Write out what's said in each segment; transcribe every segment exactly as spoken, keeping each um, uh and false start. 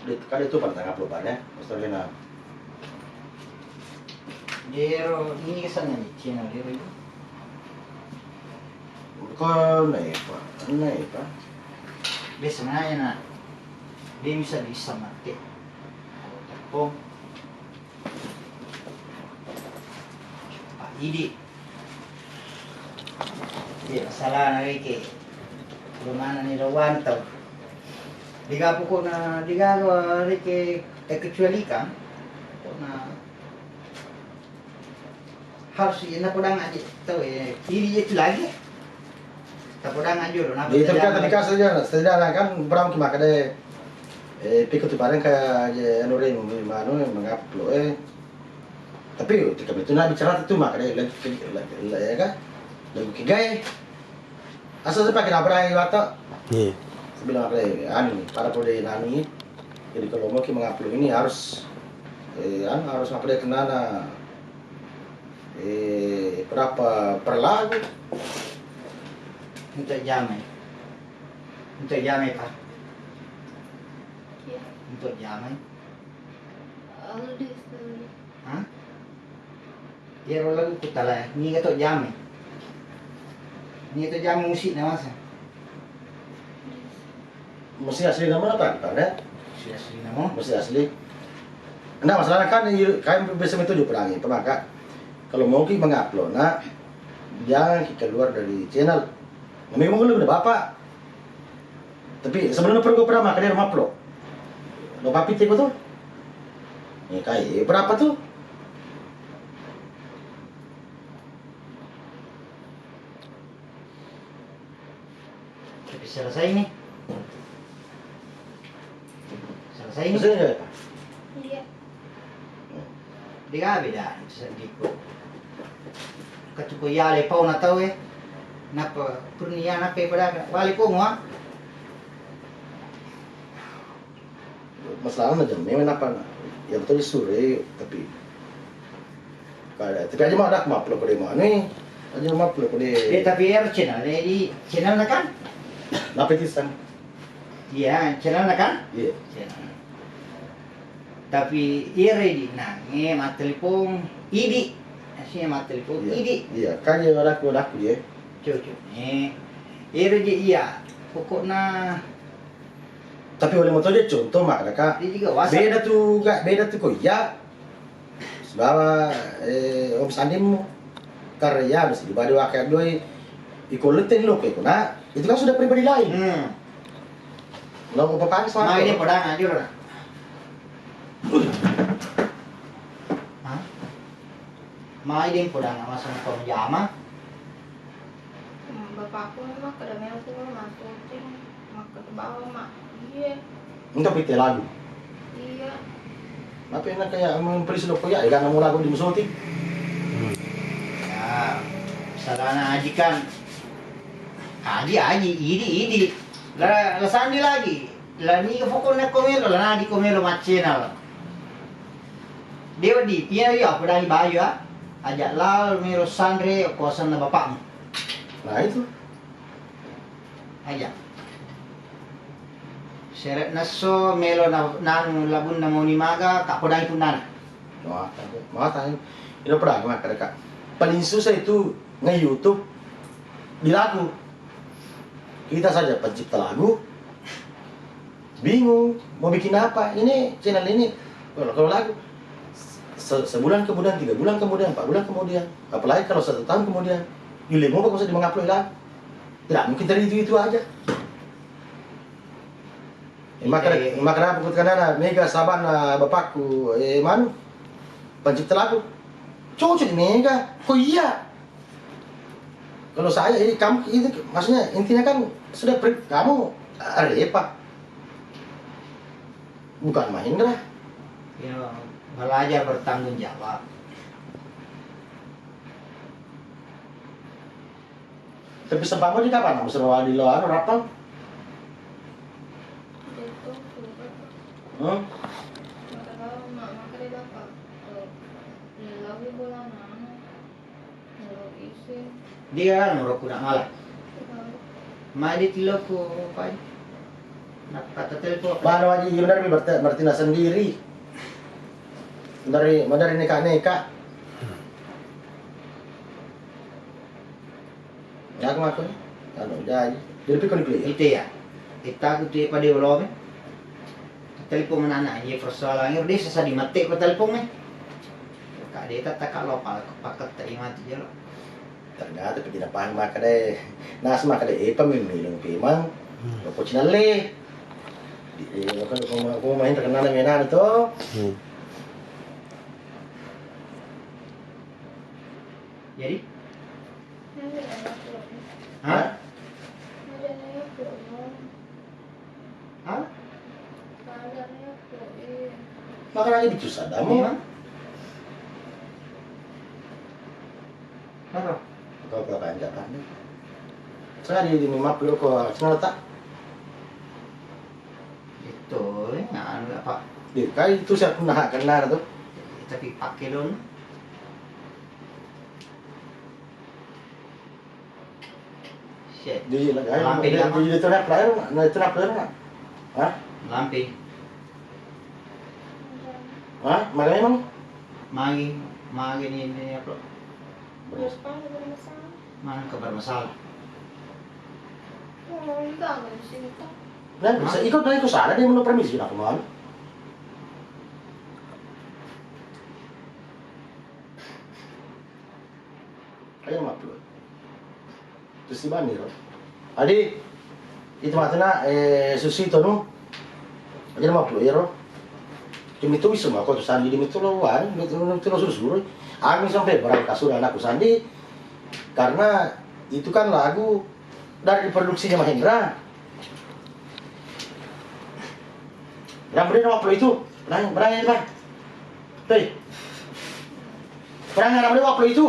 Dé', kadé tu pantang upload bane, story-na. Dero ini kesanna ni channel dero itu. Ko naipa, naipa. Biasa mana na. Dia bisa bisa mati. Tepung. Pak Idi. Iya, masalahna rekeng. Pura manenni ro wantau. Dega pokokna, dega ro rekeng terkecualikan. Pokokna harus iya napodang aja tau, eh, iri itu lagi. Tapodang aja lo, napa. Iya, tapi kan, tapi kan setidaknya, setidaknya kan berang cuma kada, eh, pikir tu bareng kayak aja anu re, manu, mengupload, eh. Tapi ketika itu nabi cerita tu maka dia lagi ke, lagi, lagi, ya kan? Lagi ke gaya. Asal saya pakai nabrak aja, Batak. Iya. Saya bilang, "Apa, anu, pada pole nanu ni." Jadi kalau mau ki mengupload ini harus, eh, anu, harus apa dia kenana, eh, berapa per lagu. Untuk jamai. Untuk jamai, Pak. Iya. Untuk jamai. Aldi, sorry. Hah? Iyaro lagu ku tala, niga to jame. Niga to jame musikna masa. Musik asli nama apa, Pak, ya? Musik asli nama? Musik asli. Nah, masalahnya kan, iya, kan biasa itu juga perangi, pernah, Kak? Kalau mau ki mengupload, nah, jangan ki keluar dari channel. Memang lu udah bapak. Tapi sebelum pergi pernah makan di rumah Plo. Lo papi tiko tuh. Ya kai, berapa tuh? Tapi selesai nih. Selesai nih. Selesai nggak, Pak? Iya. Dega beda seddi ko. Katuko yale pau na tau e. Napa purnia napa pada wale ko ngoa. Masalah na jam memang napa na. Ya betul sure tapi kada tapi aja mau ada aku maplo kode mau nih. Aja maplo kode. Eh, tapi er channel, eh, di channel na kan? Napa itu sang? Iya, channel na kan? Iya. Channel. Tapi iyaro idi nange mattelepon idi. Aslinya mattelepon idi. Iya, kan iya wadaku wadaku ye. Cocok. Eh, iyaro je iya. Pokokna. Tapi oleh motor je contoh mak kak. Dia juga wasa. Beda tu kak, beda tu ko iya. Sibawa, eh, Om Sandimmu. Karena ya mesti dibadi wakai doi. Iko leteng lo ke kuna. Itu kan sudah pribadi lain. Hmm. Lo mau pakai sama. Mai dia podang aja lo. Hah? Mai dia podang sama sama kau jama. Hmm, bapakku memang kada melo pulo massuting, makkeda bawa mak. Iya. Engka pitte lagu. Iya. Apa enak kayak main pelis lo koyak, ikan mau lagu di musoti. Hmm. Ya, salana aji kan. Aji, aji, idi, idi. La, la sandi lagi. La niga pokokna ko melo, la nadi ko melo maccena la. Dewa di, pia iya, aku dari bayu ya. Ajak lal melo sanre, kuasanna bapakmu. Nah itu. Aja. Seret nesso melo na, nanu labunna moni maga, tak podai punnana. Mata, mata. Ino pernah makkeda kak. Paling susah itu nge-YouTube di lagu. Kita saja pencipta lagu. Bingung mau bikin apa. Ini channel ini kalau, kalau lagu se- sebulan kemudian, tiga bulan kemudian, empat bulan kemudian, apalagi kalau satu tahun kemudian, yule mau bisa di mengupload lagu. Tidak mungkin dari itu itu aja. Eh, maka maka apa kutkanana mega sahabatna bapakku eh manu pencipta lagu cocok mega kok iya. Kalau saya ini kamu itu maksudnya intinya kan sudah pri- kamu eh, repot bukan main lah. Ya, belajar bertanggung jawab. Tapi sempatmu di kapan aku seru di luar rapang? Hmm? Dia kan nurukku nak malah. Madi tiloku pai. Nakkatatelpon. Mano aja, iya, benar, berarti, berarti na sendiri. Dari, dari neka-neka. Jago mako ni. Anu, jadi. Jadi pikir ni. Itu ya. Kita aku tu pada ulome. Telepon mana, iya, persoalan iya, dia sesadi mate ko telepon ni. Kak, dia tak, tak, kalau pak-, paket tak mati je lo. Ternyata pede napahang makkeda, nasa makkeda, eh, pemminum pemang. Hmm. Loko cinalle. Di, eh, loko, loko, loko main terkenal menang itu. Hmm. Jadi? Hah? Hah? Makanangnge dicusa damu. Iya. Apa? Kau kau kanjak kan? Saya di, di map dulu kau, sana letak. Itu, eh, anu apa? Di, kai itu saya pun nah kenal tuh. Tapi pakai dong. Shit. Di, di, Lampe di, di, di, itu nak player, nah, itu nak player, nak. Hah? Lampe. Hah? Mana emang? Magi, magi ni, ni apa? Mana ke bermasalah? Oh, enggak, enggak di sini, toh. Nah, hah? Bisa ikut, nah, itu salah, dia mau permisi, nak, kemana? Ayo, maklum. Terus di mana, ro? Adi, itu matena, eh, susi tonu. Aja mau pulo ero. Demi tu isu mako tu sandi demi tu lo wan, demi tu lo suru-suru. Ami sampai barang kasur anakku sandi karena itu kan lagu dari produksinya Mahendra. Berang berang waktu itu, berang berang itu kan. Hei, berang berang waktu itu.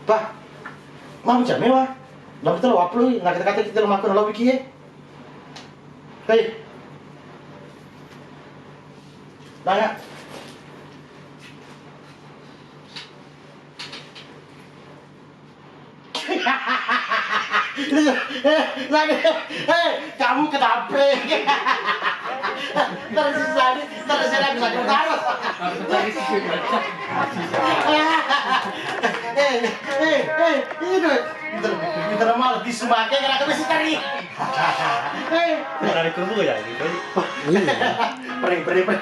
Bah, mau jam wa? Dapat lo upload, nak kata-kata kita lo makan lo wiki ya. Hei. Banyak. Eh, Sani, eh, kamu kenapa? Terus si Sani, terus si Sani, Sani, terus. Eh, eh, eh, ini tuh. Bentar, bentar malah tisu makai, kenapa bisa tadi? Eh. Dari kerupuk ya, gitu. Iya. Perih, perih, perih.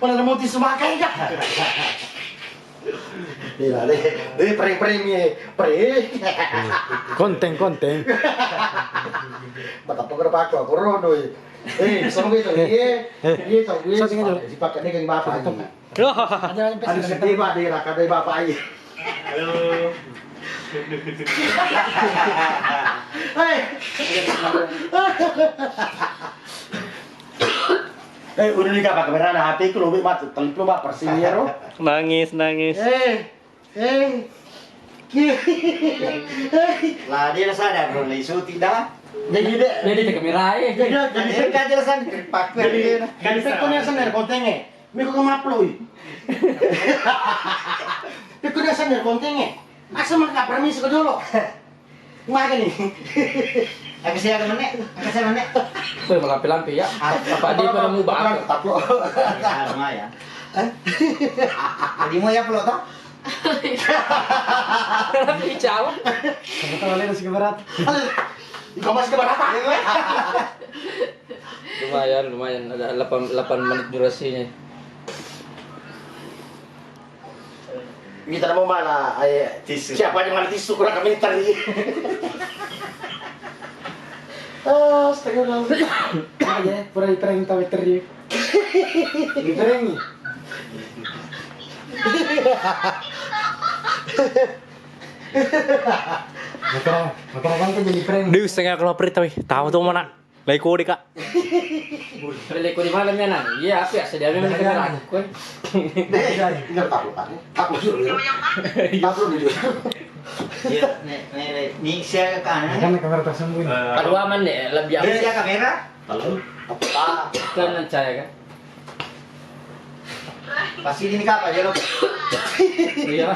Mana nemu tisu makai, Kak? Iya, deh. Deh, perih-perih, iya. Perih. Konten, konten. Mata pengen pakai, aku rodo, iya. Eh, sama gitu, iya. Eh. Iya, tau, iya. Satu tinggal dulu. Sipakai dia kayak bapak, iya. Ada sedih, Pak, di raka dari bapak, iya. Halo. Hei. Eh, udah nikah pakai merah, nah, H P ku lobek mati, telpon, Pak, persinya, ro. Nangis, nangis. Eh, eh. Lah, dia sadar, bro, isu tidak. Jadi, deh. Jadi, tak kamera, eh. Jadi, jadi, jadi, kan jelas kan, pakai jadi, dia. Jadi, saya kau yang sendiri, kontengnya. Miko ke maplo i. Piko dia sendiri kontengnya. Asa maka permisi ke dulu. Maga nih. Aku siaga menek, aku siaga menek. Woi, melampe-lampe ya. Ah, apa dia pada mau bakar? Taplo. Ah, lumayan. Hah? Jadi mau ya, Plo, toh? Tapi jauh. Kamu tahu, Lena, masih berat. Kau masih berat, ah? Lumayan, lumayan. Ada delapan, delapan menit durasinya. Kita mau mana? Ayo, tisu. Siapa yang mana tisu? Kurang kami teri. Astagfirullah. Aja, pura prank tahu teri. Di prank nih. Motor, motor kan jadi prank. Duh, setengah kalau perih, tapi tahu tuh mana? Lai kode, Kak. Lai kode malam ya, Nang? Iya, apa ya? Sediakan kamera aku, eh. Deh, tinggal taruh, Pak. Taruh dulu, ya. Taruh dulu. Iya, nek, nek, nek, ini saya ke kanan. Kan kamera tersembunyi. Aduh, aman deh, lebih aman. Saya kamera. Halo. Apa? Kan saya kan. Pasti ini kapan ya, lo? Iya.